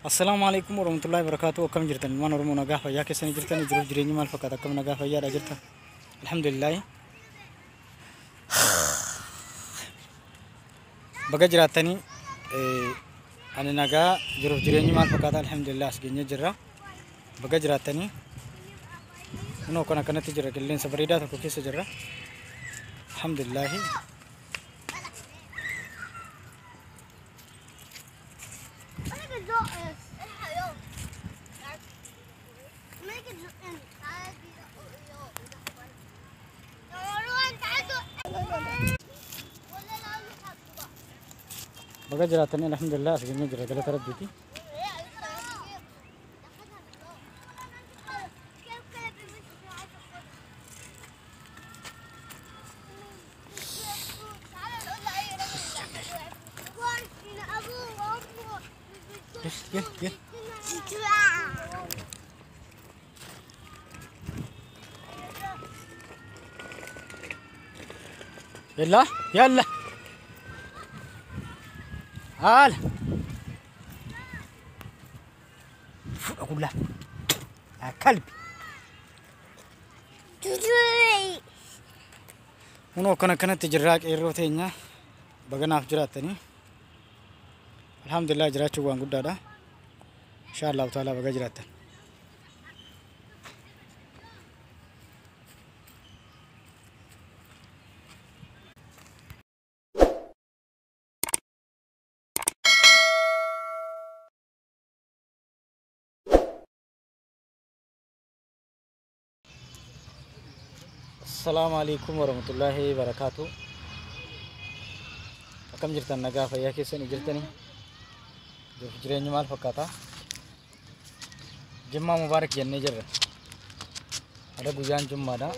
Assalaamu alaikum warahmatullahi wabarakatuh. Akkam jirtan ilmaan Oromoo nagaa fayyaa keessanii jirtanii jiruuf jireenyi maal fakkaata akkam nagaa fayyaadha jirtan alhamdulillah baga jiraattanii ani nagaa jiruuf jireenyi maal fakkaata alhamdulillah as geenye jirra baga jiraattanii kunoo kan akkanatti jira qilleensa bareedaa tokko keessa jirra alhamdulillah. Baga jiraattanii alhamdulillah as geenye jirra galata rabbiiti. يلا يلا تعال اقول له يا كلب ونو كنا كانت تجراك ايروتينيا بغناف جراتني الحمد لله جراچو وان غدادا ان شاء الله تعالى بغا جراتن. Assalamu alaikum warahmatullahi wabarakatuh. Akkam jirtan nagaa fayyaa keessanii jirtanii jiruuf jireenyi maal fakkaata Jimmaa Mubaarak jennee jirra. Ada guyyaan Jummaadha.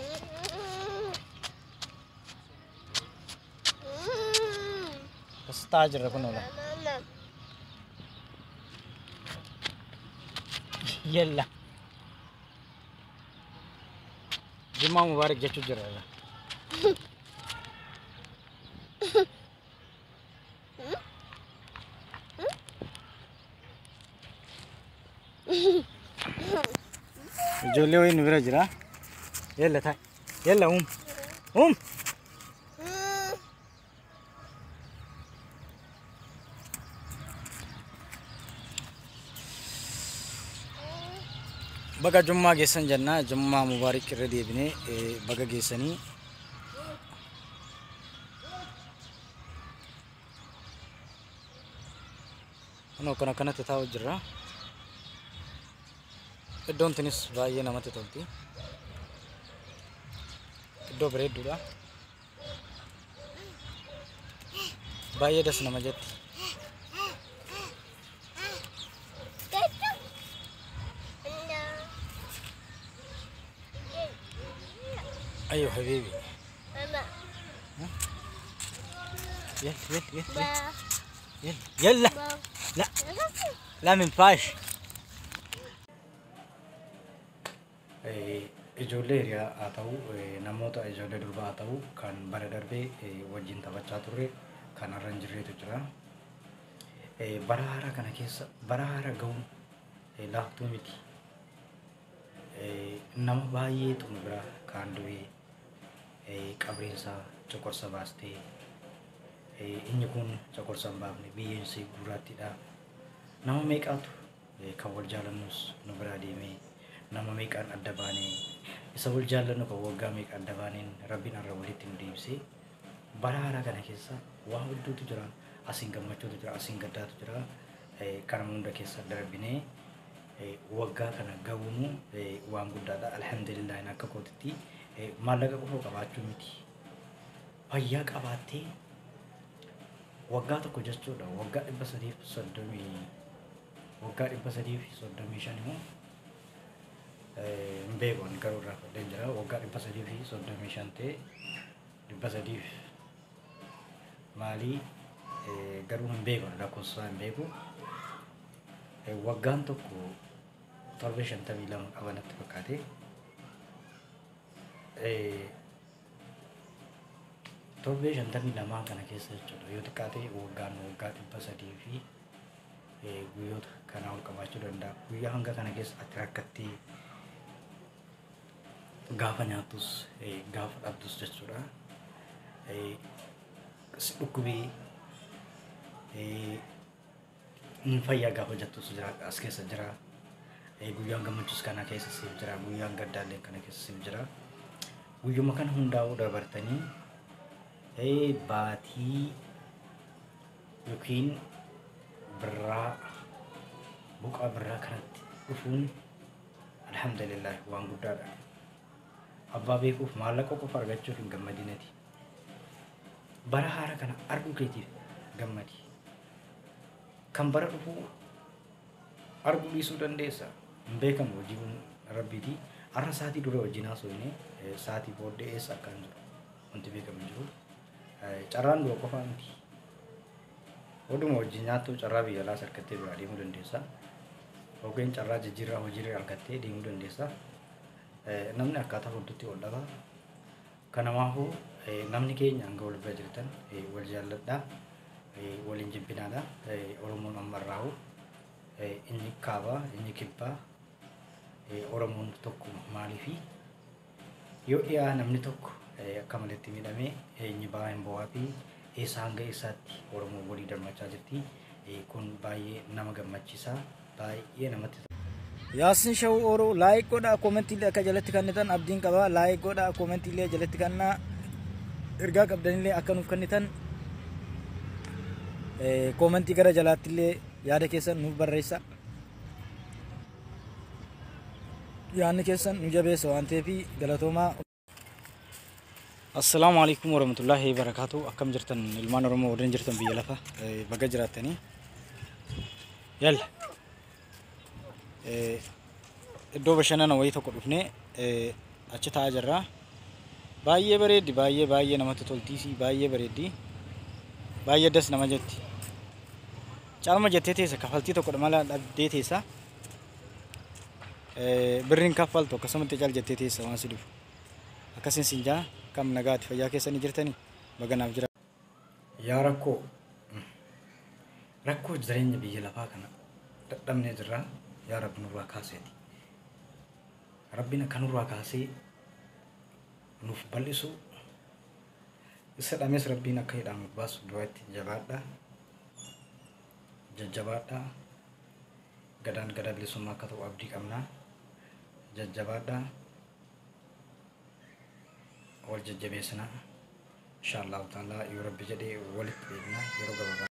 As taa'aa jirra kun ola. Yalla. Jimmaa Mubaarak jechuu jirra. Ijoollee wayii nu bira jira. Yalla taa'i. Yalla uum. Uum. Baga Jummaa geessan jenna. Jummaa Mubaarak irra deebinee baga geessanii. Kunoo kan akkanatti taa'u jirra. Iddoon tunis baay'ee namatti tolti. Iddoo bareedduudha. Baay'ee das nama jetti. ايوه حبيبي. يلا يلا يلا يلا يلا لا لا ما ينفعش. Ijoollee hiriyaa haa ta'u namoota ijoollee durbaa haa ta'u kan bara darbee wajjin taphachaa turre kan har'a hin jirreetu jira. Bara haaraa kana keessa bara haaraa gahuun laaftuu miti. Nama baay'eetu nu bira kaan du'ee qabreensaa coqorsa baastee inni kun coqorsa hin baafne biyyeensi gurraattidha. Nama meeqaatu kan wal jaallannus nu biraa deemee nama meeqaan adda baanee isa wal jaallannu kan waggaa meeqa adda baaneen rabbiin har'a walitti nu deebisee bara haaraa kana keessa waa hedduutu jira. Asiin gammachuutu jira, asiin gaddaatu jira. Kana hunda keessa darbinee waggaa kana gahuun waan guddaadha. Alhamdulillah akka kootitti maallaqa qofa qabaachuu miti. Fayyaa qabaattee waggaa tokko jechuudha. Waggaa 330 waggaa 335 immoo hin beeku ani garuu irraa fudhadheen jira. Waggaa 335 ta'e 300 maalii garuu hin beeku lakkoofsa hin beeku. Waggaan tokko torbee 52 qaba natti fakkaate. Torbee 52 kana keessa jechuudha yoo xiqqaate waggaan waggaa 300 fi Guyyoota kanaa ol qabaachuu danda'a. Guyyaa hanga kana keessa ati rakkattee gaafa nyaattus gaafa dhabdus jechuudha. Si dhukkubee hin fayyaa gaafa jettus jira as keessa jira. Guyyaan gammachuus kana keessa siif jira. Guyyaan gaddaallee kana keessa siif jira. Guyyuma kana hundaa'uu dabartanii baatii yookiin birraa buqaa birraa kanatti dhufuun alhamdulillah waan guddaadha. Abbaa beekuuf maallaqa qofa argachuuf hin gammadinati. Bara haaraa kana arguu keetiif gammadi. Kan bara dhufuu arguu dhiisuu dandeessa. Hin beekamu hojiin rabbiiti. Har'a sa'aatii dura wajjin haasofne sa'aatii booddee eessa akka hin jiru wanti beekamu hin jiru. Carraan dura qofaa miti. Oduma wajjin nyaattu carraa biyya alaas argattee biraa deemuu dandeessa. Yookiin carraa jijjiirraa hojii argattee deemuu dandeessa. Namni akkaataa hundatti ol dhaba. Kanaafuu namni keenya hanga wal bira jirtan wal jaalladhaa, waliin jibbinaadha. Oromoon amma irraa'u inni kaabaa, inni kibbaa, Oromoon tokkuma. Maaliifi yoo dhiyaa namni tokko akka maletti miidhamee inni ba'aa hin bo'aa fi eessa hanga eessaatti Oromoon walii darmachaa jirti. Kun baay'ee nama gammachiisa, baay'ee namatti tola. Yaasin Shawuu Oroo like godhaa, koomentii illee akka jalatti kennitan abdiin qaba. Like godhaa, koomentii illee jalatti kennaa, ergaa qabdanillee akka nuuf kennitan koomentii gara jalaatti illee yaada keessan nuuf barreessa. Yaadni keessan nu jabeessa waan ta'eef galatoomaa. Assalaamu alaikum warahmatullahi wabarakatuh. Akkam jirtan ilmaan Oromoo warreen jirtan biyya lafa baga jiraattanii. Yalla. Iddoo bashannana wayii tokko dhufnee achi taa'aa jirra. Baay'ee bareeddi, baay'ee baay'ee namatti toltiisi, baay'ee bareeddi. Baay'ee das nama jetti. Caalma jettee teessa kafaltii tokkodha mala dhabdee teessa. Birriin kaffaltu akkasumatti caal jettee teessa waan si dhufu. Akkasiin siin jaa kam nagaati fayyaa keessanii jirtanii baganaaf jira. Yaa rakkoo rakkoo jireenya biyya lafaa kana dadhabnee jirra. Yaa Rabbi nurraa kaaseeti. Rabbiin akka nurraa kaasee nuuf bal'isu isa dhamees Rabbiin akka hidhaa nuuf baasu du'aatti jabaadha. Jajjabaadha. Gadaan gadaa bilisummaa akka ta'u abdii qabna. Jajjabaadha. Wal jajjabeessina. Insha Allahu ta'ala yoo Rabbi jedhee walitti deebina yeroo gabaabaa.